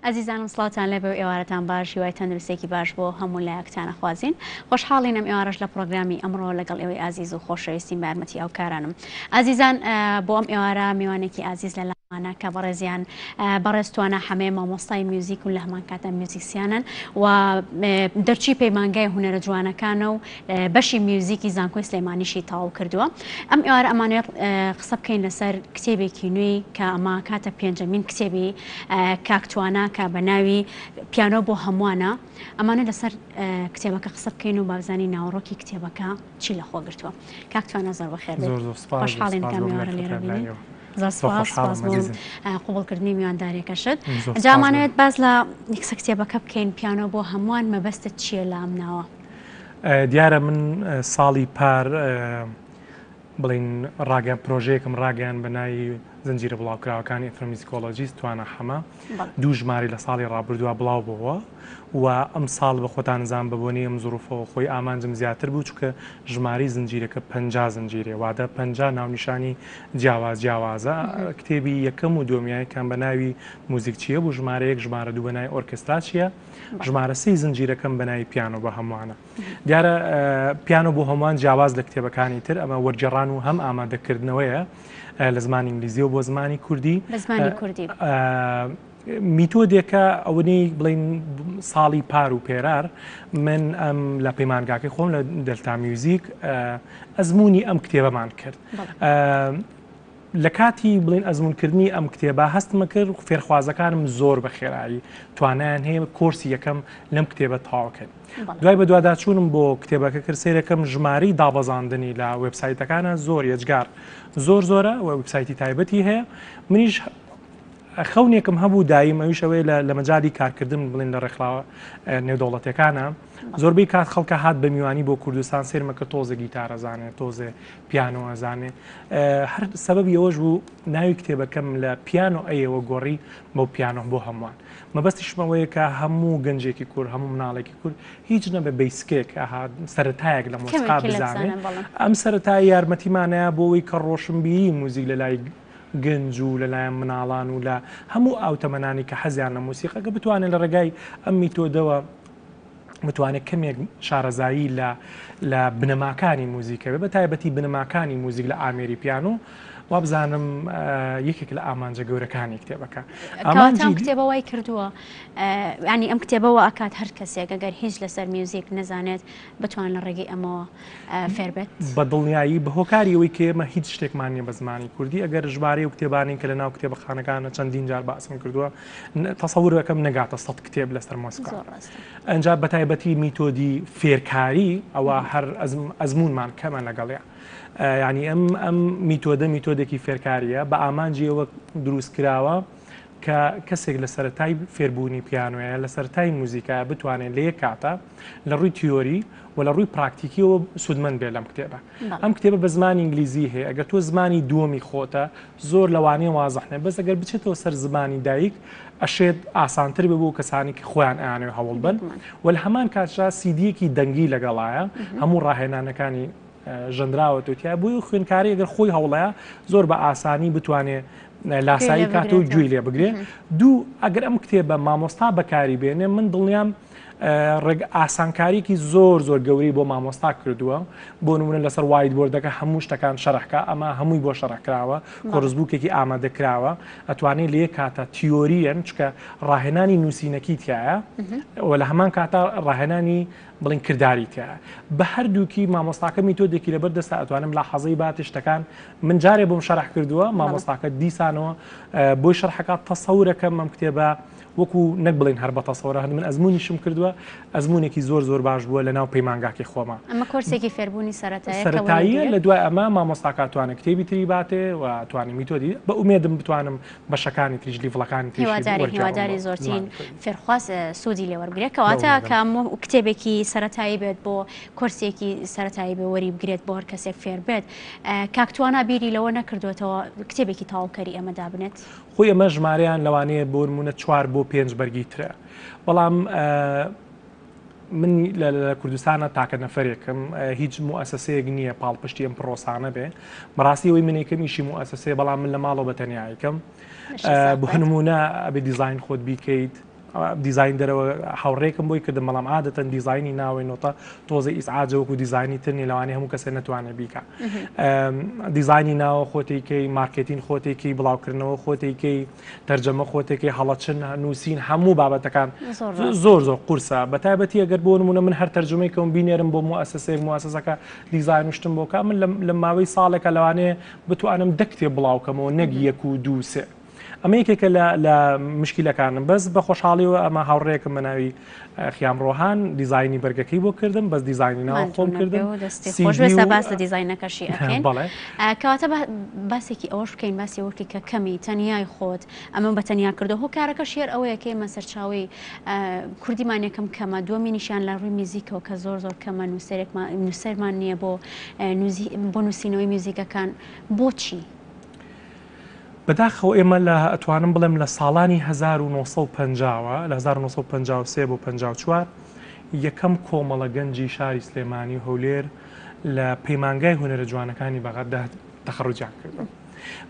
ئەزیزانم سڵاوتان لێبێ و ئێوارەتان باش هیوای تەندروستێکی باش بۆ هەموو لایەکتان ئەخوازین خۆشحاڵین ئەم ئێوارەش لە پڕۆگرامی ئەمڕۆ لەگەڵ ئێوەی ئازیز و خۆشەویستین بە یارمەتی هاوکارانم ئازیزان بۆ ئەم ئێوارە میوانێکی ئازیز لە لامانە کە بەڕێزیان بەڕێز توانا حەمێ مامۆستای میوزیک و لە هەمان کاتە میوزیسیانن و دەرچی پەیمانگای هونەرە جوانەکانە و بەشی میوزیکی زانکۆی سلێمانیشی تەواو کردووە. ئەم ئێوارە ئەمانەوێت قسە بکەین لەسەر کتێبێکی نوێی کە ئەمە کاتە پێنجەمین کتێبی کاک توانا کە بە ناوی پیانۆ بۆ هەمووانە. ئەمانە لەسەر کتێبەکە قسە بکەین و بابزانین ناوەڕۆکی کتێبەکە چی لەخۆ گرتووە. کاک توانا زۆر بەخێر بێیت. زۆر زۆر سپاس. خۆشحاڵین کە ئەم ئێوارە لێرە بینین. زۆر سپاس سپاس بۆ قبوڵکردنی میوانداریەکەشت. جا ئەمانەوێت باس لە یەکسە کتێبەکە بکەین پیانۆ بۆ هەمووان مەبەستت چییە لە ئەم ناوە؟ دیارە من ساڵی پار بڵین ڕاگەیان پرۆژەیەکم ڕاگەیان بە ناوی زنجیرە بڵاوکراوەکانی ethnomusicologist توانا حەمە دوو ژماری لە ساڵی ڕابردووە بڵاو بۆوە و ئەم ساڵ بە خۆتان زان بە بۆنەی ئەم زروفەوە خۆی ئامانجم زیاتر بوو چونکە ژماری زنجیرەکە 50 زنجیرێ وادە 50 ناونیشانی جیاواز جیاوازە کتێبی یەکەم و دووەمیانکان بە ناوی موزیک چییە بوو ژمارە یەک ژمارە دوو بە ناوی ئۆرکێسترا چییە ژمارە سێی زنجیرەکەم بە ناوی پیانۆ بۆ هەمووانە. دیارە پیانۆ بۆ هەمووان جیاواز لە کتێبەکانی تر ئەمە وەرگێڕان و هەم ئامادەکردنەوەیە لە زمانی ئینگلیزیەوە بۆ زمانی کوردی. بە زمانی کوردی. میتۆدێکە ئەوەی بڵین ساڵی پار و پێرار من ئەم لە پەیمانگاکەی خۆم لە دەلتا میوزیک ئەزمموی ئەم کتێبەمان کرد. لە کاتی بڵێین ئەزموونکردنی ئەم کتێبە هەستمە کرد فێرخوازەکانم زۆر بە خێرایی توانایان هەیە کۆرسی یەکەم لەم کتێبە تەواوکەن. دوای بەدواداچوونم بۆ کتێبەکە کرد سەیرەکەم ژمارەی دابەزاندنی لە وێبسایتەکانە زۆر یەجگار زۆر زۆرە و وێبسایتی تایبەتی هەیە منیش خەونێکم هەبوو دایم ئەویش ئەوەیە لە مەجالی کارکردن بڵێن لە ڕێکخراوە نێودەوڵەتەکانە زۆربەی کات خەڵکە هات بە میوانی بۆ کوردستان سێرمە کە تۆزێ گیتارەزانێ تۆزێ پیانۆ ئەزانێ هەر سەبەبی ئەوەش بوو ناوی کتێبەکەم لە پیانۆ ئەیەوە گۆڕی بۆ پیانۆ بۆ هەمووان مەبەستیشم ئەوەیە کە هەموو گەنجێکی کورد هەموو مناڵێکی کورد هیچ نەبێ basic ێک ئەها سەرەتایەک لە مۆسیقا بزانێ ئەم سەرەتای یارمەتیمانەیە بۆ ئەوەی کە ڕۆشنبیری موزیک لە لای گەنج و لەلایەن مناڵان و لە هەموو ئەو تەمەنانی کە حەزیان لە مۆسیقاکە بتوانێت لە ڕێگای ئەم میتۆدەوە بتوانێت کەمێک شارەزایی لە لە بنەماکانی موزیکە بێ بە تایبەتی بنەماکانی موزیک لە ئامێری پیانۆ وابزانم یەکێک لە ئامانجە گەورەکانی کتێبەکە ئامانجی کتێبە وای کردووە ینی ئەم کتێبەوە ئەکات هەر کەسێک ئەگەر هیچ لەسەر میوزیک نەزانێت بتوان لە ڕێگەی ئەمەوە فێر بێت؟ بە دڵنیایی بە هۆکاری ئەوەی کە ئێمە هیچ شتێکمان نییە بە زمانی کوردی ئەگەر ژمارەی و کتێبانەی کە لە ناو کتێبخانەکانە چەندین جار باسم کردووە تەسەور دەکەم نەگاتە سەد کتێب لەسەر مۆسیقا ئەنجا بە تایبەتی میتۆدی فێرکاری ئەوە هەر ئەزمونمان کەمە لەگەڵیا یعنی ئەم ئەم میتۆدە میتۆدێکی فێرکاریە بە ئامانجی ئەوە دروست کراوە کە کەسێک لە سەرەتای فێربوونی پیانۆیە لە سەرەتای موزیکایە بتوانێت لە یەک کاتە لە ڕووی تیۆری و لە ڕووی پراکتیکیەوە سوودمەند بێت لەم کتێبە ئەم کتێبە بە زمانی ئینگلیزی هەیە ئەگەر تۆ زمانی دووەمی خۆتە زۆر لەوانەیە وازح نەبێت بەس ئەگەر بچێتەوە سەر زمانی دایک ئەشێت ئاسانتر بێ بۆ کەسانی کە خۆیان ئەیانەوێت هەوڵ بن و لە هەمان کاتشا سیدیەکی دەنگی لەگەڵایە هەموو ڕاهێنانەکانی ژەندراوەتەوە تیا بۆیە خوێندکاری ئەگەر خۆی هەوڵەیە زۆر بە ئاسانی بتوانێ لاسایی کات و گوێی لێ بگرێ دوو ئەگەر ئەم کتێبە مامۆستا بەکاری بێنێ من دڵنیام ڕێگ ئاسانکاریکی زۆر زۆر گەورەی بۆ مامۆستا کردووە بۆ نمونە لەسەر whiteboard ەکە هەموو شتەکان شەرحکە ئەمە هەمووی بۆ شەرح کراوە course book ێکی ئامادە کراوە ئەتوانێت لە یەک کاتە تیۆریەن چکە ڕاهێنانی نووسینەکی تایە و لە هەمان کاتا ڕاهێنانی بڵین کرداری تایە بە هەردووکی مامۆستاکە میتۆدێکی لەبەر دەستە ئەتوانم لە حەزەی باتی شتەکان من جارێ بۆم شەرح کردووە مامۆستاکە دیسانەوە بۆی شەرحەکە تەسەورەکەم ئەم کتێبە وەکو نەک بڵێن هەر بە تەسەورە هەر من ئەزموونیشم کردووە ئەزموونێکی زۆر زۆر باش بووە لە ناو پەیمانگاکەی خۆما. ئەمە کۆرسێکی فێربوونی سەرەتایە کە سەرەتاییە وەری لە دوای ئەمە مامۆستاکە ئەتوانێ کتێبی تری باتێ و ئەتوانێ میتۆدی بە ئومێدم بتوانم بەشەکانی تریش level ەکانی تریشی هیوادارین وەرگێڕم هیوادارین بۆ زۆرترین زمانی کوردی. فێرخواز سوودی لێ وەربگرێت بە کەواتە ئومێدم. کە کتێبێکی سەرەتایی بێت بۆ کۆرسێکی سەرەتایی بێ وەری بگرێت بۆ هەر کەسێک فێر بێت کاک توانا بیری لەوە نەکردووەتەوە کتێبێکی تەواوکەری ئەمە دابنێت؟ خۆی ئەمە ژمارەیان لەوانەیە بۆ نمونە چوار بۆ پێنج بەرگی ترە بەڵام من لە کوردستانە تاکە نەفرێکم هیچ موئەسەسەیەک نییە پاڵپشتی ئەم پرۆسانە بێ بەڕاستی ئەوەی منێکم ئیشی موئەسەسەیە بەڵام من لە ماڵەوە بە تەنیایکەم بۆ نمونە ئەبێ دیزاین خۆت بیکەیت. دیزاین دەرەوە هاوڕێکم بۆی کردم بەڵام عادەتەن دیزاینی ناوەی نۆتە تۆزە ئیزعاجە وەکو دیزاینی تر نیە لەوانەیە هەموو کەسێ نەتوانێت بیکا دیزاینی ناوە خۆتیکەی مارکێتین خۆتێکی بڵاوکردنەوە خۆتیکەی تەرجەمە خۆتێکی هەڵەچن نووسین هەموو بابەتەکان زۆر زۆر قورسە بە تایبەتی ئەگەر بۆ نمونە من هەر تەرجمەی کەم بینێرم بۆ موسسەیەک موسسەکە دیزاین شتم بۆکە من لە ماوەی ساڵێکە لەوانەیە بتوانم دە کتێب بڵاوکەمەوە نەک یەک و دوو سێ. ئەمە یەکێکە لە لە مشکیلەکانم بەس بە خۆشحاڵیەوە ئەمە هاوڕێیەکم بە ناوی خیام ڕۆهان دیزاینی بەرگەکەی بۆ کردم بەس دیزاینی ناوە خۆم کردم خۆش بێستا باس لە دیزاینەکەشی ئەکەین بەڵێ کەواتە باسێکی ئەوەش بکەین باسی وەکی کە کەمی تەنیای خۆت ئەمە بە تەنیا کردو هۆکارەکەش هەر ئەوەیە کە ئێمە سەرچاوەی کوردیمان یەکەم کەمە دووەمینیشیان لە ڕووی میوزیکەوە کە زۆر زۆر کەمە نووسەرێکمان نووسەرمان نییە بۆ بۆ نووسینەوەی میوزیکەکان بۆچی؟ بەداخەوە ئێمە لە ئەتوانم بڵێم لە ساڵانی 1950 وە لە 1953 بۆ 54 یەکەم کۆمەڵە گەنجی شاری سلێمانی و هەولێر لە پەیمانگای هونەرە جوانەکانی بەغدا تەخەڕوجیان کردووە.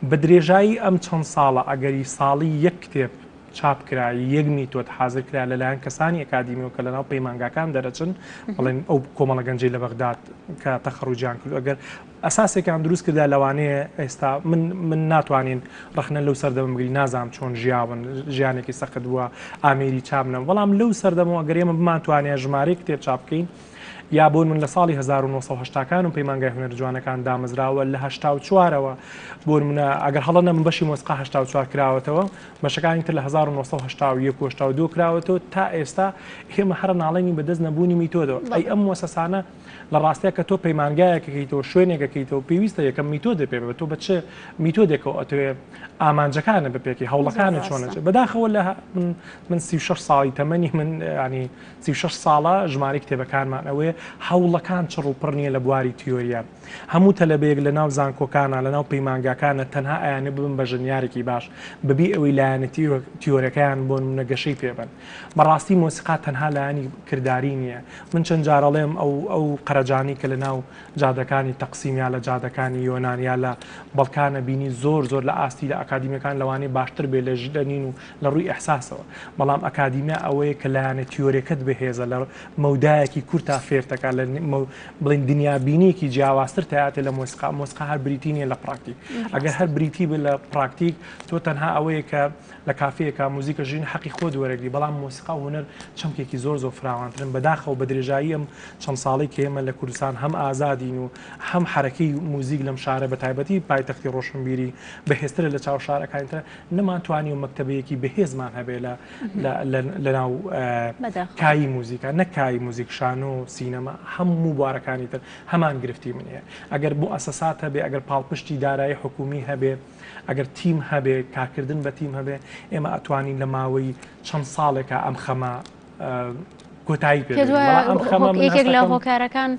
بە درێژایی ئەم چەند ساڵە ئەگەری ساڵی یەک کتێب چاپ کرا، یەک میتۆد حازر کرا لەلایەن کەسانی ئەکادیمیەوە کە لەناو پەیمانگاکان دەرەچن، بڵێن ئەو کۆمەڵە گەنجەی لە بەغداد کە تەخەڕوجیان کردو ئەگەر ئەساسێکیان دروست کردا لەوانەیە ئێستا من من ناتوانین ڕەخنە لەو سەردەمە بگری نازانم چۆن ژیاون ژیانێکی سەخت بووە ئامێری چاپ نەبوو بەڵام لەو سەردەمەوە ئەگەر ئێمە بمانتوانێ ژمارەی کتێب چاپ بکەین یا بۆ من لە ساڵی 1970 کان و پەیمانگای هونەر جوانەکان دامەزراوە لە 84ەوە بۆ منە ئەگەر هەڵە نەبم بەشی مۆسیقا 84 کراوەتەوە بەشەکانی تر لە 1981 و 82 کراوەتەوە تا ئێستا ئێمە هەر ناڵێنی بەدەست نەبوونی میتۆدەوە ئەی ئەم مۆسەسانە لە ڕاستیا کە تۆ پەیمانگایەک ئەکەیتەوە شوێنێک ئەکەیتەوە پێویستە یەکەم میتۆدێ پێ بێ تۆ بە چ میتۆدێکەوە ئەتەوێ ئامانجەکانت بپێکی هەوڵەکانت چۆن ئەچێ بەداخەوە لە من من 36 ساڵی تەمەنی من ینی 36 ساڵە ژمارەی کتێبەکانمان ئەوەیە هەوڵەکان چڕ و پڕ نییە لە بواری تیۆریە هەموو تەلەبەیەک لە ناو زانکۆکانە لە ناو پەیمانگاکانە تەنها ئەیانێ ببن بە ژەنیارێکی باش بەبێ ئەوەی لایەنە تیۆرەکەیان بۆ نمونە گەشەی پێبەن بەڕاستی مۆسیقا تەنها لایەنی کرداری نییە من چەند جار ئەڵێم ئەو ئەو قەرەجانەی کە لە ناو جادەکانی تەقسیم یا لە جادەکانی یۆنان یا لە بەڵکانە بینی زۆر زۆر لە ئاستی لە ئەکادیمیەکان لەوانەیە باشتر بێ لە ژنین و لە ڕووی ئیحساسەوە بەڵام ئەکادیمیا ئەوەیە کە لایەنە تیۆرەکەت بەهێزە لە مەودایەکی کورتا فێرتەکە لە بڵین دنیابینیەکی جیاوازتر تایاتێ لە مۆسیقا مۆسیقا هەر بریتی نییە لە پراکتیک ئەگەر هەر بریتی بێ لە پراکتیک تۆ تەنها ئەوەیە کە لە کافێیەکا موزیکە ژین حەقی خۆت وەرەگری بەڵام مۆسیقا و هونەر چەمکێکی زۆر زۆر فراوانترن بەداخەوە بە درێژایی ئەم چەند ساڵەی کە ئێمە لە کوردستان هەم ئازادین و هەم حەرەکەی موزیک لەم شارە بە تایبەتی پایتەختی ڕۆشنبیری بەهێزترە لە چاو شارەکانی تر نەمانتوانیوە مەکتەبەیەکی بەهێزمان هەبێ لە لە ناو کایی موزیکا نەک کایی موزیک شانۆ سینەما هەموو بوارەکانی تر هەمان گرفتی من هەیە ئەگەر موئەسەسات هەبێ ئەگەر پاڵپشتی دارایی حکومی هەبێ ئەگەر تیم هەبێ، کارکردن بە تیم هەبێ، ئێمە ئەتوانین لە ماوەی چەند ساڵێکا ئەم خەمە کۆتایی پێ بێنین. بەڵام ئەم خەمە من یەکێک لە هۆکارەکان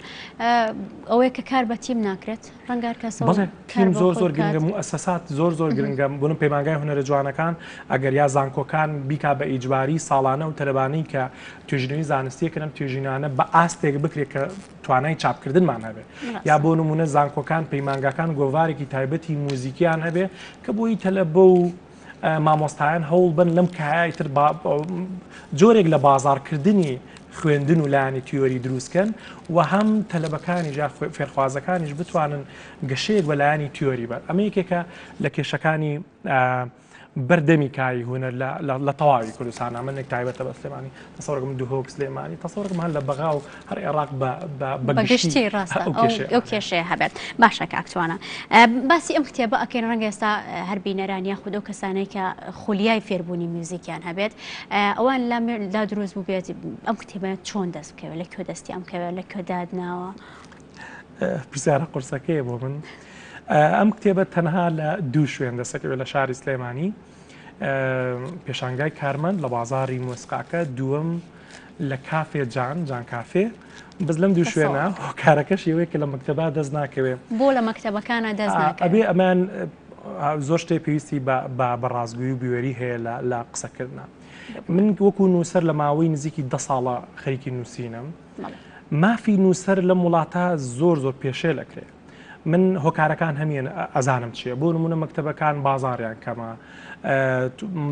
ئەوەیە کە کار بە تیم ناکرێت، ڕەنگە هەر کەسەوە بەڵێ تیم زۆر زۆر گرنگە، موئەسەسات زۆر زۆر گرنگە، بۆ پەیمانگای هونەرە جوانەکان ئەگەر یا زانکۆکان بیکا بە ئیجباری ساڵانە و تەلەبانەی کە توێژینەوەی زانستیەکەن ئەم توێژینانە بە ئاستێک بکرێت کە توانای چاپکردنمان هەبێ یا بۆ نمونە زانکۆکان پەیمانگاکان گۆڤارێکی تایبەتی موزیکیان هەبێ کە بۆی تەلەبە و مامۆستایان هەوڵ بن لەم کایای تر جۆرێک لە بازارکردنی خوێندن و لایەنی تیۆری دروستکەن و هەم تەلەبەکانیش یا فێرخوازەکانیش بتوانن گەشەیەک بە لایەنی تیۆری بەر ئەمە یەکێکە لە کێشەکانی بەردەمی کاری هونەر لە تەواوی کوردستان من نەک تایبەتە بە سلێمانی تەسەوڕکم دهۆک سلێمانی تەسەوڕکم هەر لە بەغا و هەر عێراق بە گشتی ڕاستە ئەو کێشەیە هەبێت باشە کاک توانا باسی ئەم کتێبە ئەکەین ڕەنگە ئێستا هەر بینەران یاخود ئەو کەسانەی کە خولیای فێربوونی میوزیکیان هەبێت ئەوان لا دروست بوو بێت ئەم کتێبە چۆن دەست بکەوێت لە کوێ دەستیان بکەوێت لە کوێ دادناوە پرسیارە قورسەکەیە بۆ من ئەم کتێبە تەنها لە دوو شوێن دەسەکەوێت لە شاری سلێمانی پێشانگای کارمەند لە بازاری مۆسقاکە دووەم لە کافێ جان جان کافێ بەس لەم دوو شوێنە هۆکارەکەش ئەوەیە کە لە مەکتەبا دەست ناکەوێ بۆ لە مەکتەبەکانە دەست ئەبێ ئەمان زۆر شتێ پێویستی بە ڕاستگویی و بوێری هەیە لە قسەکردە من وەکو نووسەر لە ماوەی نزیکی دە ساڵە خەریکی نووسینم مافی نووسەر لەم وڵاتە زۆر زۆر پێشێل ئەکرێ. من هۆکارەکان هەمیان ئەزانم چییە بۆ نمونە مەکتەبەکان بازاڕیان کەمە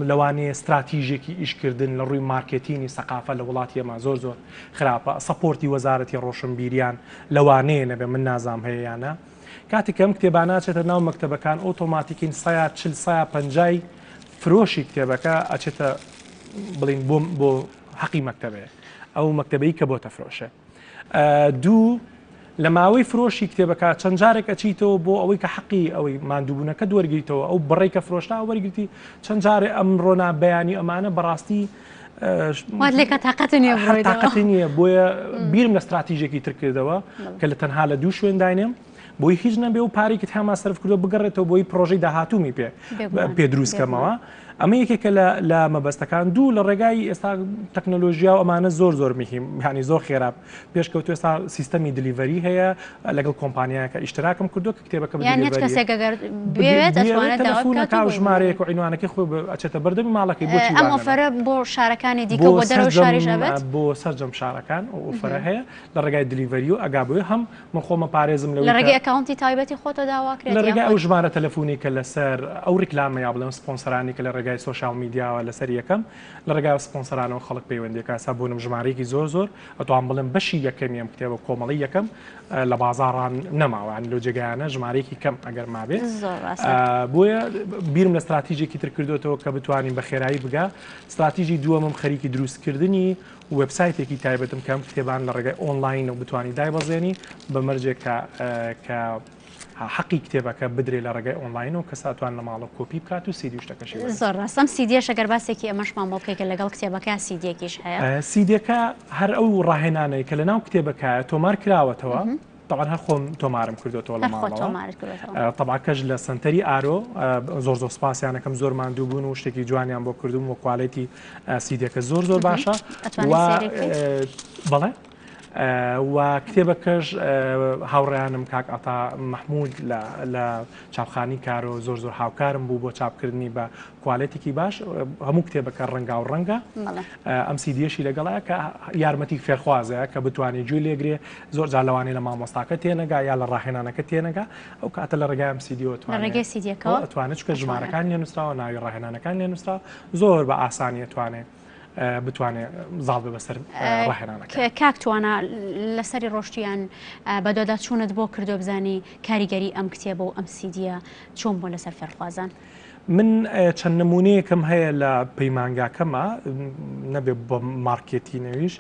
لەوانەیە ستراتیژێکی ئیشکردن لە ڕووی مارکێتینی سەقافە لە وڵاتی ئێمە زۆر زۆر خراپە support ی وەزارەتی ڕۆشنبیریان لەوانەیە نەبێ من نازام هەیە یانە کاتێک ئەم کتێبانە ئەچێتە ناو مەکتەبەکان ئۆتۆماتیکین سەیا چل سەیا پەنجای فرۆشی کتێبەکە ئەچێتە بڵین بۆ بۆ حەقی مەکتەبەیە ئەو مەکتەبەی کە بۆتە فرۆشێ دوو لە ماوەی فرۆشی کتێبەکە چەند جارێک ئەچیتەوە بۆ ئەوەی کە حەقی ئەوەی ماندووبوونەکە وەرگیتەوە ئەو بڕێک کە فرۆشتا وەرگرتی چەند جارێ ئەم ڕۆنا بەیانی ئەمانە بەڕاستی وات لێکە تاقەتی نییە هەر تاقەتی نییە بۆیە بیرم لە ستراتیژێکی تر کردەوە کە لە تەنها لە دوو شوێن داینێم بۆی هیچ نەبێ و پارێکی تاما سەرف کردو بگەڕێتەوە بۆی پرۆژەی داهاتوومی پێ پێ دروست کەمەوە ئەمە یەکێکە لە لە مەبەستەکان دوو لە ڕێگای ئێستا تەکنەلۆژیا و ئەمانە زۆر زۆر مهم یانی زۆر خێرا پێشکەوتو ئێستا سیستەمی delivery هەیە لەگەڵ کۆمپانیایەکە ئیشتراکم کردو کە کتێبەکە یان هیچ کەسێک ئەگەر بێت ئەتوانێت داوا بکات و ژمارەیەک و عینوانەکەی خۆی ئەچێتە بەردەمی ماڵەکەی بۆچی ئەم offer ە بۆ شارەکانی دیکە بۆ دەرەوەی شاریش ئەبێت بۆ سەرجەم شارەکان ئەو offer ە هەیە لە ڕێگای delivery و ئەگا بۆیە هەم من خۆمە پارێزم لەوەی لە ڕێگەی account ی تایبەتی خۆتەوە داوا کرێت لە ڕێگای ئەو ژمارە تەلەفۆنی کە لەسەر ئەو ڕیکلامە یا بڵێم سپۆنسەرانی کە لە ڕێگای social media وە لەسەر یەکەم لە ڕێگای سپۆنسەرانەوە خەڵک پەیوەندیەکە سا بوونم ژمارەیەکی زۆر زۆر ئەتوان بڵێم بەشی یەکەمی ئەم کتێبە کۆمەڵی یەکەم لە بازاڕان نەماوە یانی لەو جێگایانە ژمارەیەکی کەم ئەگەر مابێ بۆیە بیرم لە ستراتیژێکی تر کردوێتەوە کە بتوانین بە خێرایی بگا ستراتیژی دووەمم خەریکی دروستکردنی وێبسایتێکی تایبەتم کە ئەم کتێبان لە ڕێگای ئۆنلاینەوە بتوانی دایبەزێنی بە مەرجێک کە کە حەقی کتێبەکە بدرێ لە ڕێگای ئۆنلاین و کەس ئەتوان لە ماڵەوە کۆپی بکات و سیدی و شتەکەشی وەرگرێت. زۆر ڕاستە ئەم سیدیەش ئەگەر باسێکی ئەمەشمان بۆ بکەی کە لەگەڵ کتێبەکە سیدیەکیش هەیە. سیدیەکە هەر ئەو ڕاهێنانەی کە لەناو کتێبەکایە تۆمار کراوەتەوە تەبعەن هەر خۆم تۆمارم کردۆتەوە لە ماڵەوە تەبعەکەش لە سەنتەری ئارۆ زۆر زۆر سپاسیانەکەم زۆر ماندوو بوون و شتێکی جوانیان بۆ کردوم و quality سیدیەکە زۆر زۆر باشە بەڵێ و کتێبەکەش هاوڕێیانم کاک عەتا مەحمود لە چاپخانی کارۆ زۆر زۆر هاوکارم بوو بۆ چاپکردنی بە quality ێکی باش هەموو کتێبەکە ڕەنگا و ڕەنگە ئەم سیدیەشی لەگەڵە کە یارمەتی فێرخوازە کە بتوانێت گوێ لێگرێ زۆر جار لەوانەیە لە مامۆستاکە تێنەگا یا لە ڕاهێنانەکە تێنەگا ئەو کاتە لە ڕێگای ئەم سیدیەوە ڕێگەی سیدیەکەوە ئەتوانێت چونکە ژمارەکان لێ نووسراوە ناوی ڕاهێنانەکان لێ نووسراوە زۆر بە ئاسانی ئەتوانێت بتوانێ زاڵ بێ بەسەر ڕاهێنانەکە. کاک توانا لەسەری ڕۆشتیان بەدواداچوونت بۆ کردووە بزانی کاریگەری ئەم کتێبە و ئەم سیدیە چۆن بووە لەسەر فێرخوازان؟ من چەند نمونەیەکم هەیە لە پەیمانگاکەمە نەبێ بە مارکێتی نەویش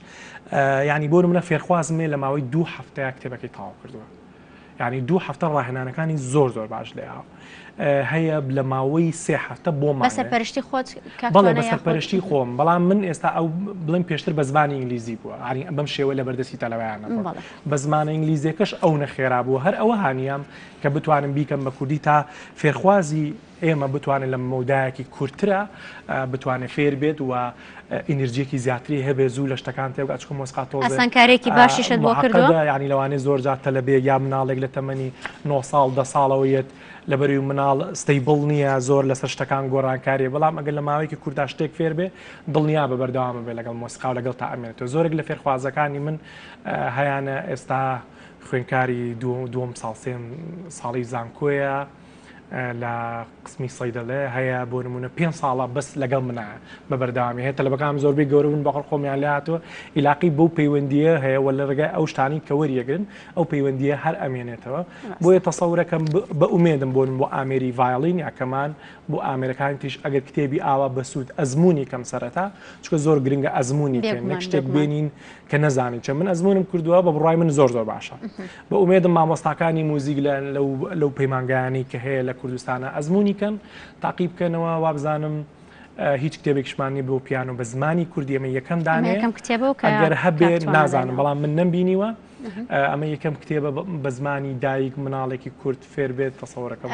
یعنی بۆ منە فێرخوازم لە ماوەی دوو هەفتەیە کتێبەکەی تەواو کردووە یانی دوو هەفتە ڕاهێنانەکانی زۆر زۆر باش لێ هەیە لە ماوەی سێ هەفتە بۆ بەسەرپەرشتی خۆت بەڵێ بەسەرپەرشتی خۆم بەڵام من ئێستا ئەو بڵێم پێشتر بە زمانی ئینگلیزی بووە ئاری بەم شێوە لە بەردەستی تەلەوەیانە بە زمانە ئینگلیزیەکەش ئەو نەخێرا بوو هەر ئەوە هانیام کە بتوانم بیکەم بە کوردی تا فێرخوازی ئێمە بتوانێت لە مەودایەکی کورتترا بتوانێت فێر بێت و ئینرجیەکی زیاتری هەبێت زوو لە شتەکان تێبگات چونکە مۆسیقا تۆزێ ئاسانکاریەکی باشیشت بۆ کردووە معقدە یعنی لەوانەیە زۆر جار تەلەبەیەک یا مناڵێک لە تەمەنی 9 ساڵ دە ساڵەوە یەت لەبەروی مناڵ stable نییە زۆر لەسەر شتەکان گۆڕانکاریە بەڵام ئەگەر لە ماوەیەکی کورتدا شتێک فێر بێ دڵنیا بە بەردەوامە بێ لەگەڵ مۆسیقا و لەگەڵ تا ئەمێنێتەوە زۆرێک لە فێرخوازەکانی من هەیانە ئێستا خوێنکاری دووەم ساڵ سێم ساڵی زانکۆیە لە قسمی سەیدەلێ هەیە بۆ نمونە پێ ساڵە بەس لەگەڵ منە بە بەردەوامی هەیە تەلەبەکان زۆربەی گەورە بوون بەقڕ خۆمیان لێ هاتووە ئیلاقی بەو پەیوەندیە هەیە وە لە ڕێگای ئەو شتانی کە وەریەگرن ئەو پەیوەندیە هەر ئەمێنێتەوە بۆیە تەسەورەکەم بە ئومێدم بۆن بۆ ئامێری ڤایڵین یا کەمان بۆ ئامێرەکانی تریش ئەگەر کتێبی ئاوا بەسوود ئەزمموونی کەم سەرەتا چونکە زۆر گرنگە ئەزمموونی بکەین نەک شتێک بێنین کە نەزانین چە من ئەزمونم کردووە بە بڕای من زۆر زۆر باشە بە ئومێدم مامۆستاکانی موزیک لەو پەیمانگایانی کە هەیە لە کوردستانە ئەزمموی کەن تاقی بکەنەوە وابزانم هیچ کتێبێکشمان نیە بۆ پیانۆ بە زمانی کوردی ئەمە یەکەم دانێ یەکەم کتێبە و ئەگەر هەبێ نازانم بەڵام من نەمبینیوە ئەمە یەکەم کتێبە بە زمانی دایک مناڵێکی کورد فێر بێت تەسەوەرەکەم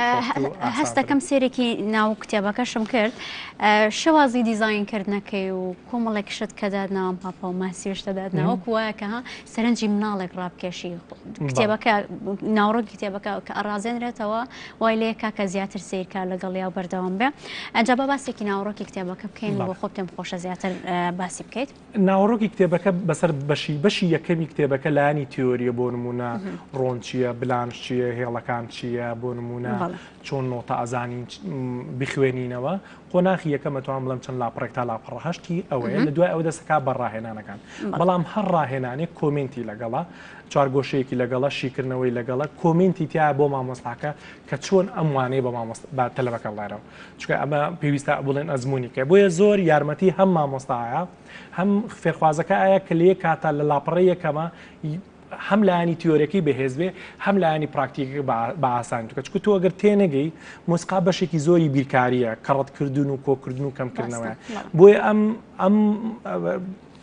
هەستەکەم سێرێکی ناو کتێبەکەشم کرد شێوازی دیزاین کردنەکەی و کۆمەڵێک شت کە دادناوم پاپا و ماسی و شتە دادناوە وەکو وایە کە ها سەرنجی مناڵێک ڕابکێشی کتێبەکە ناوەڕۆکی کتێبەکە کە ئەڕازێنرێتەوە وای لێ کا کە زیاتر سیرکە لەگەڵ یا و بەردەوام بێ ئەنجا بە باسێکی ناوەڕۆکی کتێبەکە بکەین بۆ خۆ پێم خۆشە زیاتر باسی بکەیت ناوەڕۆکی کتێبەکە بەسەر بەشی بەشی یەکەمی کتێبەکە لایەنی تیۆریە بۆ نمونە ڕۆن چییە بلانش چییە هێڵەکان چییە بۆ نمونە چۆن نۆتە ئەزانین بخوێنینەوە قۆناخی یەکەم ئەتوانم بڵێم چەند لاپەڕێک تا لاپەڕە هەشتی ئەوەیە لە دوای ئەوە دەستەکا بە ڕاهێنانەکان بەڵام هەر ڕاهێنانێک comment ی لەگەڵە چوارگۆشەیەکی لەگەڵە شیکردنەوەی لەگەڵە comment ی تیا بۆ مامۆستاکە کە چۆن ئەم وانەیە بە مامۆستا بە تەلەبەکە بڵێرەوە چونکە ئەمە پێویستە بڵێن ئەزمموونی کە بۆیە زۆر یارمەتی هەم مامۆستایە هەم فێرخوازەکە ئایا کە لە یەک کاتا لە لاپەڕەی یەکەمە هەم لایەنی تیۆرەکەی بەهێز بێ هەم لایەنی پراکتیکەکە بە ئاسانی بکە چونکە تۆ ئەگەر تێنەگەی مۆسیقا بەشێکی زۆری بیرکارییە کەڕەتکردن و کۆکردن و کەمکردنەوەیە بۆیە ئەم ئەم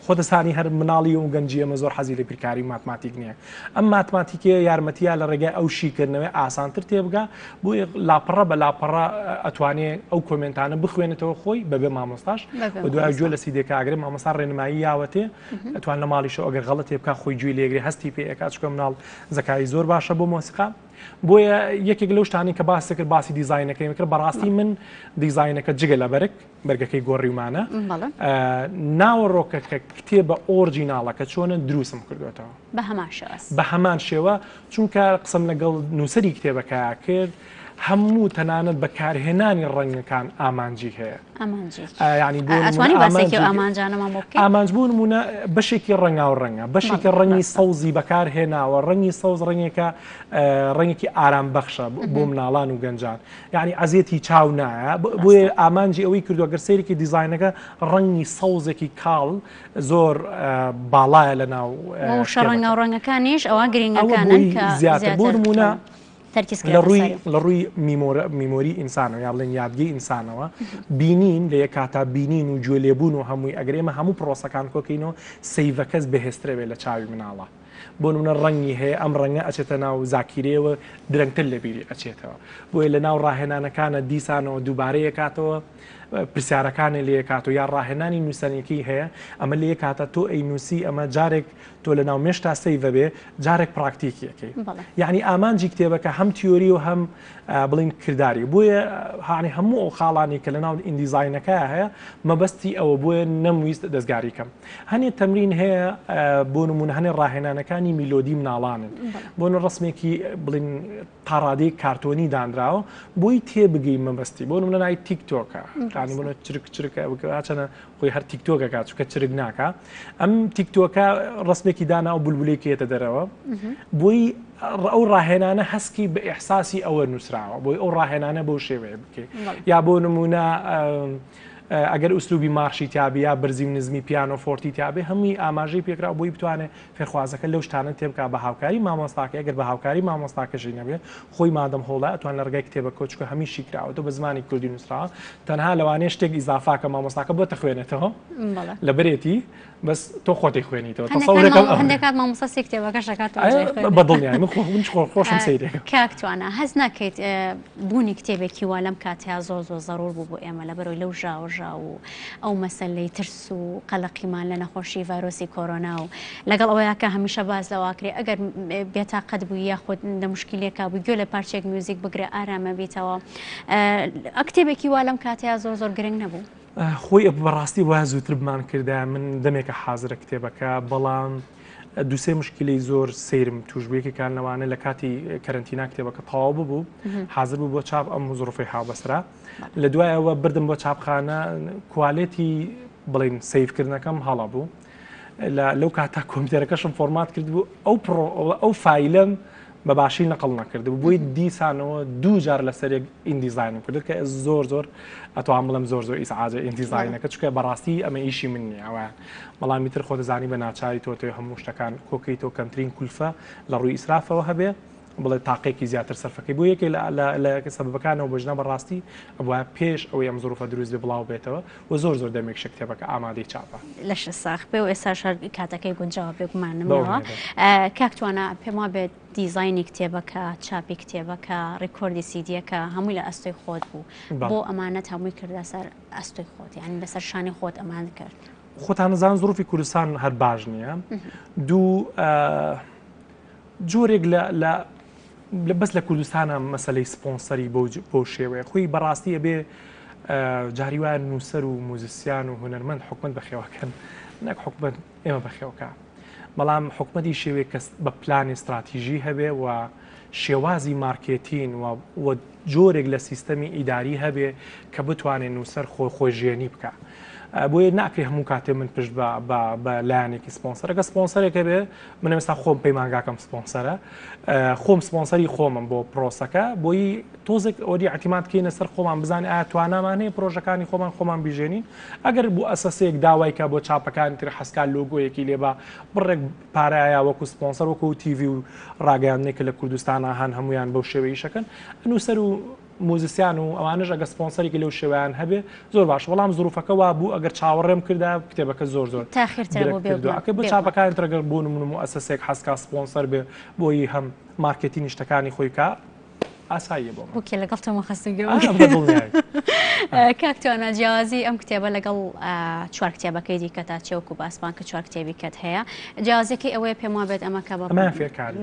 خۆدەسانی هەر مناڵی و گەنجی ئەمە زۆر حەزی لە بیرکاری و ماتماتیک نییە ئەم ماتماتیکەیە یارمەتیە لە ڕێگای ئەو شیکردنەوەی ئاسانتر تێبگا بۆیە لاپەڕە بە لاپەڕە ئەتوانێ ئەو comment انە بخوێنێتەوە خۆی بەبێ مامۆستاش و دوای گوێ لە سیدێکە ئاگرێ مامۆستا ڕێنمایی یاوەتێ ئەتوان لە ماڵیشەوە ئەگەر غەڵەتێ بکا خۆی گوێی لێگرێ هەستی پێ ئەکا چونکە مناڵ زەکایی زۆر باشە بۆ مۆسیقا بۆیە یەکێک لەو شتانی کە باس کرد باسی دیزاینەکەی کرد بەڕاستی من دیزاینەکە جگە لە بەرگ بەرگەکەی گۆڕیومانە ناوەڕۆکەکە کتێبە original ەکە چۆنە دروستم کردوێتەوە بە هەمان شێوە بە هەمان شێوە چونکە قسەم لەگەڵ نووسری کتێبەکە کرد هەموو تەنانەت بەکارهێنانی ڕەنگەکان ئامانجی هەیە. ئامانجی یانی بۆ ئەتوانی باسێکی ئەو ئامانجانەمان بۆ بکەی؟ ئامانج بۆ نموونە بەشێکی ڕەنگاو ڕەنگە بەشێکی ڕەنگی سەوزی بەکار هێناوە ڕەنگی سەوز ڕەنگێکە ڕەنگێکی ئارام بەخشە بۆ مناڵان و گەنجان یعنی ئەزیەتی چاو نایە بۆیە ئامانجی ئەوەی کردووە گەر سەیرێکی دیزاینەکە ڕەنگی سەوزێکی کاڵ زۆر باڵایە لە ناو شە ڕەنگاو ڕەنگەکانیش ئەوە گرنگەکانن کە زیاتر بۆ نموونە لە ڕووی لە ڕووی memory ئینسانەوە یا بڵێن یادگەی ئینسانەوە بینین لە یەک کاتا بینین و گوێ لێبوون و هەمووی ئەگەر ئێمە هەموو پرۆسەکان کۆکەینەوە save ەکەس بەهێزترە بێت لە چاوی مناڵە بۆ نمونە ڕەنگی هەیە ئەم ڕەنگە ئەچێتە ناو زاکیرەیەوە درەنگتر لە بیری ئەچێتەوە بۆیە لە ناو ڕاهێنانەکانە دیسانەوە دووبارە یەکاتەوە پرسیارەکانێ لێ کاتەوە یا ڕاهێنانی نووسەنێکی هەیە ئەمە لێ کاتە تۆ ئەی نووسی ئەمە جارێک تۆ لە ناو مێشتا save ە بێ جارێک پراکتیکی ئەکەی یعنی ئامانجی کتێبەکە هەم تیۆری و هەم بڵین کرداری بۆیە هاانی هەموو ئەو خاڵانی کە لە ناو InDesign ەکە هەیە مەبەستی ئەوە بۆیە نەمویست دەستگاری کەم هەنێ تەمرین هەیە بۆ نمونە هەنێ ڕاهێنانەکانی میلۆدی مناڵانن بۆ ڕسمێکی بڵین تاڕادەیەک کارتۆنی دانراوە بۆی تێبگەی مەبەستی بۆ نمونە ناوی تیکتۆکە یانی بۆ چرک چرکە چەنە خۆی هەر تیکتۆکەکە چونکە چرک ناکە ئەم تیکتۆکە ڕسمێکی دانا و بولبولێکی یەتە دەرەوە بۆی ئەو ڕاهێنانە هەسکی بە ئێحساسی ئەوە نووسراوە بۆی ئەو ڕاهێنانە بەو شێوەیە بکەیت یا بۆ نمونە ئەگەر ئوسلوبی مارشی تیابی یا بەرزی و نزمی پیانۆ فۆرتی تیابێ هەمووی ئاماژەی پێکرا بۆی بتوانێت فێرخوازەکە لەو شتانە تێبگا بە هاوکاری مامۆستاکەی ئەگەر بە هاوکاری مامۆستاکەشی نەبێ خۆی مادەم هۆڵە ئەتوان لە ڕێگای کتێبەکەوە چونکە هەمی شیکراوەتەوە بە زمانی کوردی نووسراوە تەنها لەوانەیە شتێک ئیزافا کە مامۆستاکە بۆ تەخوێنێتەوە لەبەرێتی بەس تۆ خۆتی خوێنیتەوە تەسەورەکەم هەندێک کات مامۆستا سێ کتێبەکەش دەکاتەوە بە دڵنیایی من خۆ من خۆ خۆشم سەیرێکم کاک توانا هەست ناکەیت بوونی کتێبێکی وا لەم کاتەیا زۆر زۆر زەرور بوو بۆ ئێمە لەبەرەوەی لەو ژاوەژاو و ئەو مەسەلەی ترس و قەلەقیمان لە نەخۆشی ڤایرۆسی کۆرۆنا و لەگەڵ ئەوەیا کە هەمیشە باس لەوە ئەکرێ ئەگەر بێتاقەت بووی یاخود لە مشکیلێکا بووی گوێ لە پارچەیەک میوزیک بگرە ئارامە بیتەوە کتێبێکی وا لەم کاتەیا زۆر زۆر گرنگ نەبوو؟ خۆی بەڕاستی وایە زووتر بمان کردایە من دەمێکە حازرە کتێبەکە بەڵام دوسێ مشکلەی زۆر سەیرم توش بوو یەکێکان لەوانە لە کاتی کەرەنتینا کتێبەکە تەواو ببوو حازر بوو بۆ چاپ ئەم زڕفەی هاوبەسرا لە دوایەوە بردم بۆ چاپخانە quality بڵین save کردنەکەم هەڵە بوو لەو کاتا کۆمپیوتەرەکەشم format کرد بوو ئەو پڕۆ ئەو فایلم بە باشی نەقڵ نەکرد بۆی دیسانەوە دوو جار لەسەرێک InDesign م کرد کە زۆر زۆر ئەتوان بڵم زۆر زۆر ئیزعاجە InDesign ەکە چکە بەڕاستی ئەمە ئیشی من نییە ئەوە بەڵامی تر خۆ دەزانی بە ناچاری تۆ تۆی هەموو شتەکان کۆکەی تۆ کەمترین کولفە لە ڕووی ئیسرافەوە هەبێ بڵێ تاقێکی زیاتر سەرفەکەی بۆ یەکێ لە سەبەبەکانەوە بۆ ژنە بەڕاستی ئەبوایە پێش ئەوەی ئەم زروفە دروست بێ بڵاو بێتەوە و زۆر زۆر دەمێکشە کتێبەکە ئامادەی چاپە. لەشت ساغ بێ و ئێستاش هەر کاتەکەی گونجاوە بێگومانم لەوە. کاک توانا پێم وابێت دیزاینی کتێبەکە، چاپی کتێبەکە، ڕیکۆردی سیدیەکە هەمووی لە ئەستۆی خۆت بوو. بۆ ئەمانەت هەمووی کردە سەر ئەستۆی خۆت یانی لەسەر شانی خۆت ئەمانت کرد؟ خۆتان ئەزانن زروفی کوردستان هەر باش نییە. دوو جۆرێک لە لە لە بەس لە کوردستانە مەسلەی سپۆنسەری بۆ شێوەیە خۆی بەڕاستی ئەبێ جاری وایە نووسەر و موزیسیان و هونەرمەند حکومت بەخێوەکەن نەک حکومت ئێمە بەخێوکە. بەڵام حکومەتی شێوەیەک کە بە پلانی ستراتیژی هەبێ و شێوازی مارکێتین و و جۆرێک لە سیستەمی ئیداری هەبێ کە بتوانێ نووسەر خۆ خۆی ژێنی بکا. بۆیە ناکرێ هەموو کاتێ من پشت بە بە بە لایەنێکی سپۆنسەر ئەگە سپۆنسەرێک هەبێ من ئێستا خۆم پەیمانگاکەم سپۆنسەرە خۆم سپۆنسەری خۆمم بۆ پرۆسەکە بۆی تۆزێک ئەوەی اعتماد کەینە سەر خۆمان بزانین ئایا توانامان هەیە پرۆژەکانی خۆمان خۆمان بیژێنین ئەگەر بۆ ئەسەسەیەک داوای کە بۆ چاپەکانی تر حەسکا لۆگۆیەکی لێ بە بڕێک پارایە وەکو سپۆنسەر وەکو تیڤی و ڕاگەیاندنێک کە لە کوردستانا هەن هەمویان بەو شێوە ئیشەکەن نووسەر و موزیسیان و ئەوانەش ئەگە سپۆنسەرێکی لەو شێوەیان هەبێ زۆر باش بەڵام زروفەکە وا بوو ئەگەر چاوەڕێم کردا کتێبەکە زۆر زۆر تاخیرتر بۆ بێ ئەکە بۆ چاپەکانی تر ئەگەر بۆ نمونە موئەسەسێک حەزکا سپۆنسەر بێ بۆی هەم مارکێتینی شتەکانی خۆی کا ئاساییە بۆ من. بۆ کێ لەگەڵ تۆمە خەستم گوێ کاک توانا جیاوازی ئەم کتێبە لەگەڵ چوار کتێبەکەی دیکە تا چێ وەکو باسمان کە چوار کتێبی کەت هەیە جیاوازەکەی ئەوەیە پێم وابێت ئەمە کە بە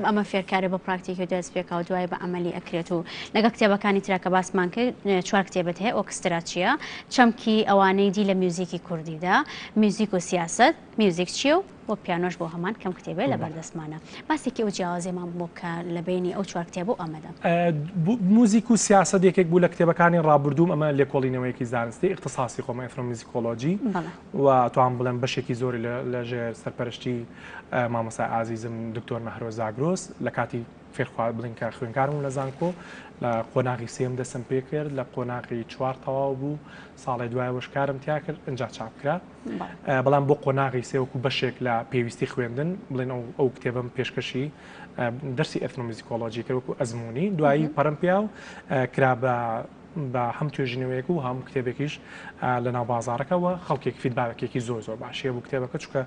ئەمە فێرکاری بە پراکتیکی دەست پێکا و دوای بە عملی ئەکرێت و لەگەڵ کتێبەکانی ترا کە باسمان کرد چوار کتێبت هەیە ئۆکسترا چییە چەمکی ئەوانەی دی لە میوزیکی کوردیدا میوزیک و سیاست میوزیک چییە و وەک پیانۆش بۆ هەمان کەم کتێبێ لە بەردەستمانە. باسێکی ئەو جیاوازیەمان بۆ بکە لە بەینی ئەو چوار کتێبە و ئەمەدا. موزیک و سیاسەت یەکێک بوو لە کتێبەکانی ڕابردووم، ئەمە لێکۆڵینەوەیەکی زانستی ئیختساسی خۆمە ئێثنۆمیوزیکۆلۆجی و ئەتوانم بڵێم بەشێکی زۆری لە ژێر سەرپەرشتی مامۆستای ئازیزم دکتۆر مەهرۆ زاگرۆس لە کاتی فێرخوا بڵین کە خوێنکار بووم لە زانکۆ لە قۆناغی سێم دەستم پێ کرد لە قۆناغی چوار تەواو بوو ساڵێ دوایەوەش کارم تیا کرد ئینجا چاپ کرا. بەڵام بۆ قۆناغی سێ وەکو بەشێک لە پێویستی خوێندن بڵێن ئەو ئەو کتێبەم پێشکەشی دەرسی ئەثنۆمیزیکۆلۆجی کرد وەکو ئەزمموونی دوایی پەرم پیا و کرا بە بە هەم توێژینەوەیەک و هەم کتێبێکیش لە ناو بازارەکەەوە خەڵکێک feedback ێکی زۆر زۆر باشیە بوو کتێبەکە چکە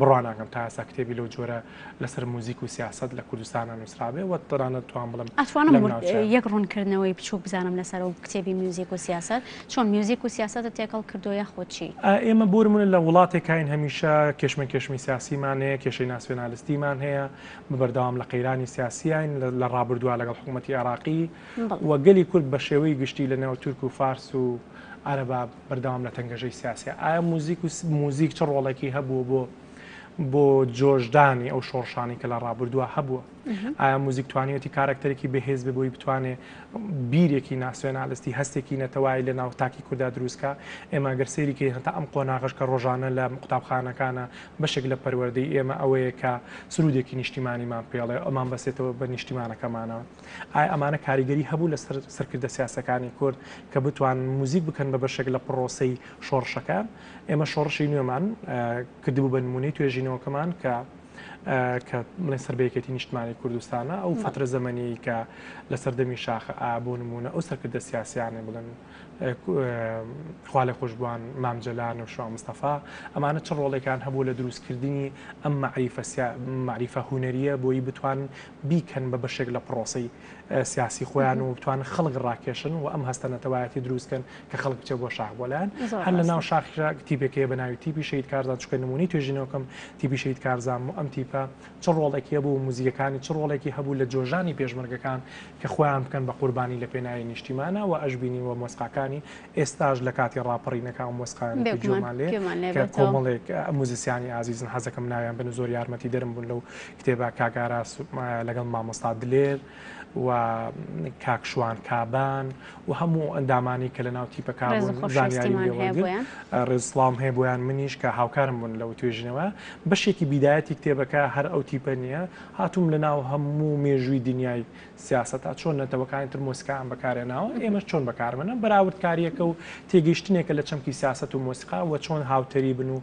بڕواناکەم تا ئێستا کتێبی لەو جۆرە لەسەر موزیک و سیاسەت لە کوردستانا نووسرابێ و تەنانەت توان بڵێم ئەتوانم لەم ناوچەیە. یەک ڕوونکردنەوەی بچووک بزانم لەسەر ئەو کتێبی میوزیک و سیاسەت، چۆن میوزیک و سیاسەتت تێکەڵ کردووە یاخود چی؟ ئێمە بۆ نموونە لە وڵاتێکاین هەمیشە کێشمەکێشمی سیاسیمان هەیە، کێشەی ناسیۆنالستیمان هەیە، بە بەردەوام لە قەیرانی سیاسیاین لە ڕابردووە لەگەڵ حکوومەتی عێراقی و گەلی کورد بە شێوەی گشتی لە نێو تورک و فارس و عەرەبا بەردەوام لە تەنگەژەی سیاسیە. ئایا موزیک و موزیک چ ڕۆڵێکی هەبووە بۆ بۆ جۆشدانی ئەو شۆڕشانەی کە لە ڕابردووە هەبووە؟ ئایا موزیک توانیوەتی کارەکتەرێکی بەهێز بێ بۆی بتوانێ بیرێکی ناسیۆنالستی هەستێکی نەتەوایی لە ناو تاکی کوردا دروستکا؟ ئێمە گەر سەیری کەین هەتا ئەم قۆناغەش کە ڕۆژانە لە قوتابخانەکانە بەشێک لە پەروەردەی ئێمە ئەوەیە کە سرودێکی نیشتیمانیمان پێڵێ ئەمان بەسێتەوە بە نیشتیمانەکەمانەوە. ئایا ئەمانە کاریگەری هەبوو لەسەر سەرکردە سیاسەکانی کورد کە بتوانن موزیک بکەن بە بەشێک لە پڕۆسەی شۆڕشەکە؟ ئێمە شۆڕشی نوێمان کردبوو بە نمونەی توێژینەوەکەمان کە کە بڵێن سەر بە یەکێتی نیشتمانی کوردستانە ئەو فترە زەمەنی کە لە سەردەمی شاخە ئا بۆ نمونە ئەو سەرکردە سیاسیانە بڵێن خوا لە خۆشبووان مام جەلال و شوان مستەفا ئەمانە چ ڕۆڵێکان هەبوو لە دروستکردنی ئەم مەعریفە مەعریفە هونەریە بۆی بتوان بیکەن بە بەشێک لە پرۆسەی سیاسی خۆیان و بتوانن خەڵک ڕاکێشن و ئەم هەستە نەتەوایەتی دروست کەن کە خەڵک بچێت بۆ شاخ بۆ لایەن هەر لە ناو شاخیشا تیپێک هەیە بە ناوی تیپی شەهید کارزان چونکە نموونەی توێژینەوەکەم تیپی شەهید کارزان و ئەم تیپە چ ڕۆڵێکی هەبوو و موزیکەکانی چ ڕۆڵێکی هەبوو لە جۆژانی پێشمەرگەکان کە خۆیان بکەن بە قوربانی لە پێناوی نیشتیمانە و ئەشبینین و مۆسقاکانی ئێستاش لە کاتی ڕاپەڕینەکان و مۆسقایانە کە گوێمان لێ کە کۆمەڵێک موزیسیانی ئازیزن حەزەکەم ناویان بن و زۆر یارمەتیدەرم بوون لەو کتێبە کاک ئاراس لەگەڵ مامۆستا دلێر و کاک شوان کابان و هەموو ئەندامانی کە لە ناو تیپەکە بوون زانیاریم لێ وەرگرت ڕێز سڵاوم هەیە بۆیان منیش کە هاوکارم بوون لەو توێژینەوە بەشێکی بیدایەتی کتێبەکە هەر ئەو تیپە نییە هاتووم لە ناو هەموو مێژووی دنیای سیاسەتا چۆن نەتەوەکانی تر مۆسیقایان بەکارهێناوە، ئێمەش چۆن بەکارمەنە، بەراوردکارییەکە و تێگەیشتنێکە لە چەمکی سیاسەت و مۆسیقا و چۆن هاوتەریبن و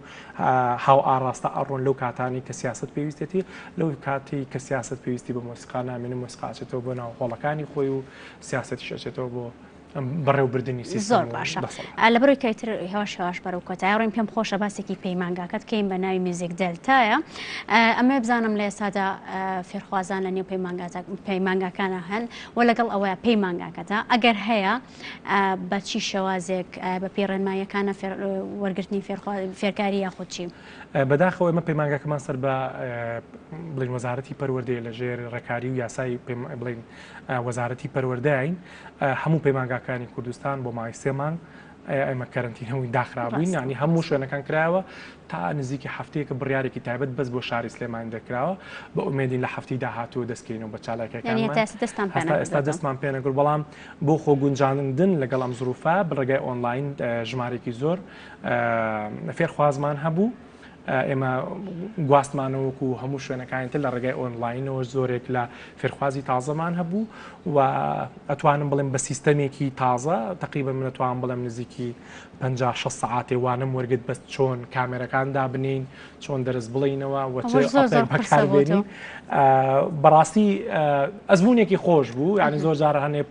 هاوئاڕاستە ئەڕۆن لەو کاتانەی کە سیاسەت پێویستێتی، لەو کاتەی کە سیاسەت پێویستی بە مۆسیقا نامێنێ، مۆسیقا ئەچێتەوە بۆ ناو هۆڵەکانی خۆی و سیاسەتیش ئەچێتەوە بۆ بەڕێوبردنی زۆر سیستەم و باشە دەسەڵات. لەبەرەوەی کە ئیتر هێواش هێواش بەرەو کۆتایی ڕۆین پێم خۆشە باسێکی پەیمانگاکەت کەین بە ناوی میوزیک دێلتایە ئەمەوێ بزانم لە ئێستادا فێرخوازان لە نێو پەیمانگاکانە هەن و لەگەڵ ئەوەیە پەیمانگاکەدا ئەگەر هەیە بە چی شێوازێک بە پێی ڕێنماییەکانە وەرگرتنی فێرکاری یاخود چی؟ بەداخەوە ئێمە پەیمانگاکەمان سەر بە بڵین وەزارەتی پەروەردەیە لە ژێر ڕێکاری و یاسای بڵین وەزارەتی پەروەردەین هەموو پەیمانگاکانی کوردستان بۆ ماوەی سێ مانگ ئێمە کەرەنتینە بووین داخرابووین یانی هەموو شوێنەکان کرایەوە تا نزیکی هەفتەیەکە بڕیارێکی تایبەت بەس بۆ شاری سلێمانی دەرکراوە بە ئومێدین لە هەفتەی داهاتوو دەستکەینەوە بە چالاکیەکانمان هەستا ئێستا دەستمان پێ نەکرد بەڵام بۆ خۆگونجاندن لەگەڵ ئەم زروفە بە ڕێگای ئۆنلاین ژمارێکی زۆر فێرخوازمان هەبوو. ئێمە گواستمانەوە وەکو هەموو شوێنەکانی تر لە ڕێگای ئۆنلاینەوە زۆرێک لە فێرخوازی تازەمان هەبوو و ئەتوانم بڵێم بە سیستەمێکی تازە تقریبا من ئەتوانم بڵێم نزیکی 50 60 سەعاتێ وانەم وەرگرت بەس چۆن کامێرەکان دابنین چۆن دەرس بڵینەوە و چ ئەپێک بەکاربێنین بەڕاستی ئەزمونێکی خۆش بوو یعنی زۆر جار هەنێ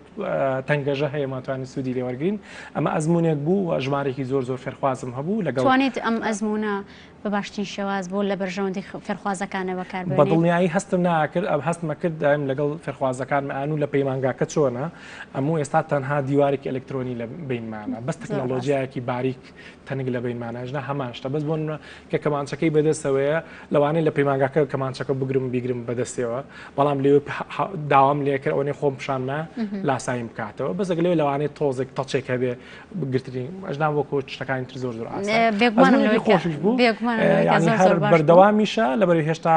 تەنگەژە هەیە ماتوانین سوودی لێ وەرگین ئەمە ئەزمونێک بوو و ژمارێکی زۆر زۆر فێرخوازم هەبوو لەگەڵ توانیت ئەم ئەزمونە بە باشترین شێواز بۆ لە بەرژەوەندی فێرخوازەکانە بەکاربێنیت؟ بە دڵنیایی هەستم ناکرد ئەم هەستمە کرد دایم لەگەڵ فێرخوازەکانم ئانو لە پەیمانگاکە چۆنە ئەموو ئێستا تەنها دیوارێکی ئەلکترۆنی لە بینمانە بەس تەکنەلۆژیایەکی باریک تەنک لە بینمانە ژنا هەمان شتە بەس بۆ کە کەمانچەکەی بەدەستەوەیە لەوانەیە لە پەیمانگاکە کەمانچەکە بگرم بیگرم بەدەستەوە بەڵام لێ داوام لێکرد ئەوەنەی خۆم پیشانمە لاساییم بکاتەوە بەس ئەگەر لەوێ لەوانەیە تۆزێک تەچێک هەبێ گرتنی ئەژنا وەکو شتەکانی تر زۆر زۆر ئاسان بێگومانم ئەزموونێکی لەوەی کە خۆشیش بوو بێگومانم لەوەی کە یعنی زۆر هەر زۆر باش بوو بەردەوامیشە لەبەرەوەی هێشتا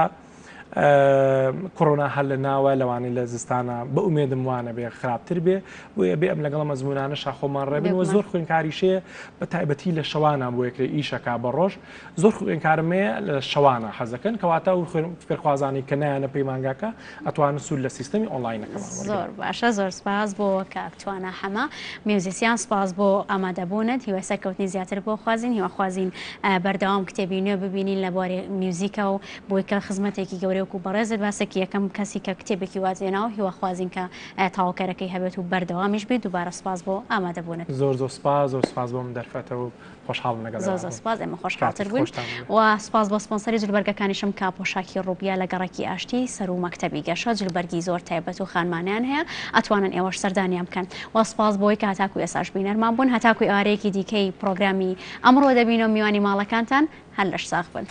کۆرۆنا هەر لە ناوە لەوانەیە لە زستانە بە ئومێدم وانە بێ خراپتر بێ بۆیە بێ ئەم لەگەڵ مەزمونانەشا خۆمان ڕێبن و بێگومان زۆر خوێنکاریشەیە بە تایبەتی لە شەوانە بۆ یەکرێ ئیشەکا بە ڕۆژ زۆر خوێنکارم هەیە لە شەوانە حەزەکەن کەواتە ئەو فێرخوازانەی کە نایەنە پەیمانگاکە ئەتوانن سوود لە سیستەمی ئۆنلاینەکەمان وەرگرن. زۆر باشە زۆر سپاس بۆ کاک توانا حەمە میوزیسیان سپاس بۆ ئامادەبوونت هیوای سەرکەوتنی زیاتر بۆ خوازین هیواخوازین بەردەوام کتێبی نوێ ببینین لە بواری میوزیکە و بۆی کە خزمەتێکی گەورەی وەکو بەڕێزت باسێکی یەکەم کەسی کە کتێبێکی وات هێناوە هیواخوازین کە تەواوکەرەکەی هەبێت و بەردەوامیش بیت دووبارە سپاس بۆ ئامادەبوونت. زۆر زۆر سپاس زۆر سپاس بۆ ئەم دەرفەتە و خۆشحاڵم لەگەڵ زۆر زۆر سپاس ئێمە خۆشحاڵتر بووین و سپاس بۆ سپۆنسەری جلوبەرگەکانیشم کە پۆشاکی ڕوبیا لە گەڕەکی ئاشتی سەرو مەکتەبی گەشە جلوبەرگی زۆر تایبەت و خانمانیان هەیە ئەتوانن ئێوەش سەردانیان بکەن و سپاس بۆی کە هەتاکو ئێساش بینەرمان بوون هەتاکو ئێوارەیەکی دیکەی پرۆگرامی ئەمڕۆ دەبینەوە میوانی ماڵەکانتان هەر لەش ساغ بن.